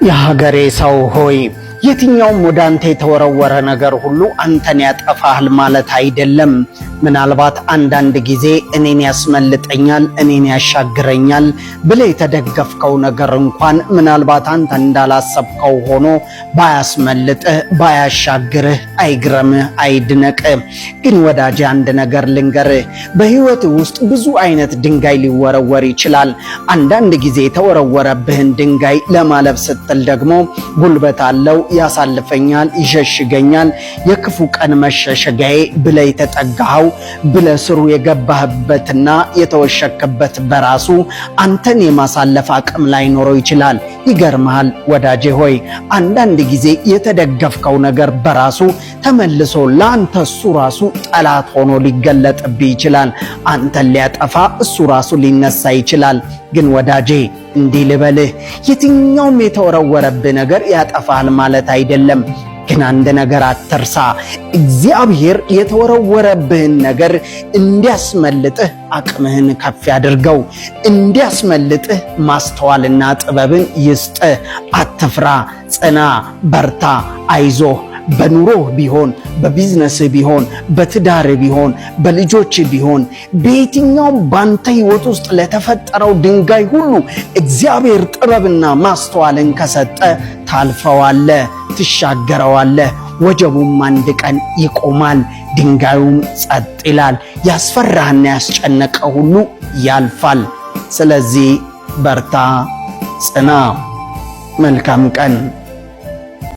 የሀገሬ ሰው ሆይ፣ የትኛውም ወደ አንተ የተወረወረ ነገር ሁሉ አንተን ያጠፋሃል ማለት አይደለም። ምናልባት አንዳንድ ጊዜ እኔን ያስመልጠኛል፣ እኔን ያሻግረኛል ብለህ የተደገፍከው ነገር እንኳን ምናልባት አንተ እንዳላሰብከው ሆኖ ባያስመልጥህ፣ ባያሻግርህ አይግረምህ፣ አይድነቅህ። ግን ወዳጄ፣ አንድ ነገር ልንገርህ፣ በህይወት ውስጥ ብዙ አይነት ድንጋይ ሊወረወር ይችላል። አንዳንድ ጊዜ የተወረወረብህን ድንጋይ ለማለፍ ስትል ደግሞ ጉልበት አለው፣ ያሳልፈኛል፣ ይሸሽገኛል፣ የክፉ ቀን መሸሸጊያዬ ብለህ የተጠጋኸው፣ ብለህ ስሩ የገባህበትና የተወሸክበት በራሱ አንተን የማሳለፍ አቅም ላይኖረው ይችላል። ይገርምሃል ወዳጄ ሆይ፣ አንዳንድ ጊዜ የተደገፍከው ነገር በራሱ ተመልሶ ለአንተ እሱ ራሱ ጠላት ሆኖ ሊገለጥብህ ይችላል። አንተን ሊያጠፋ እሱ ራሱ ሊነሳ ይችላል። ግን ወዳጄ፣ እንዲህ ልበልህ፣ የትኛውም የተወረወረብህ ነገር ያጠፋል ማለት አይደለም። ግን አንድ ነገር አትርሳ። እግዚአብሔር የተወረወረብህን ነገር እንዲያስመልጥህ አቅምህን ከፍ ያድርገው። እንዲያስመልጥህ ማስተዋልና ጥበብን ይስጥህ። አትፍራ፣ ጽና፣ በርታ፣ አይዞህ። በኑሮህ ቢሆን፣ በቢዝነስህ ቢሆን፣ በትዳርህ ቢሆን፣ በልጆች ቢሆን፣ በየትኛውም ባንተ ህይወት ውስጥ ለተፈጠረው ድንጋይ ሁሉ እግዚአብሔር ጥበብና ማስተዋልን ከሰጠ ታልፈዋለህ፣ ትሻገረዋለህ። ወጀቡም አንድ ቀን ይቆማል፣ ድንጋዩም ጸጥ ይላል። ያስፈራህና ያስጨነቀ ሁሉ ያልፋል። ስለዚህ በርታ፣ ጽና። መልካም ቀን።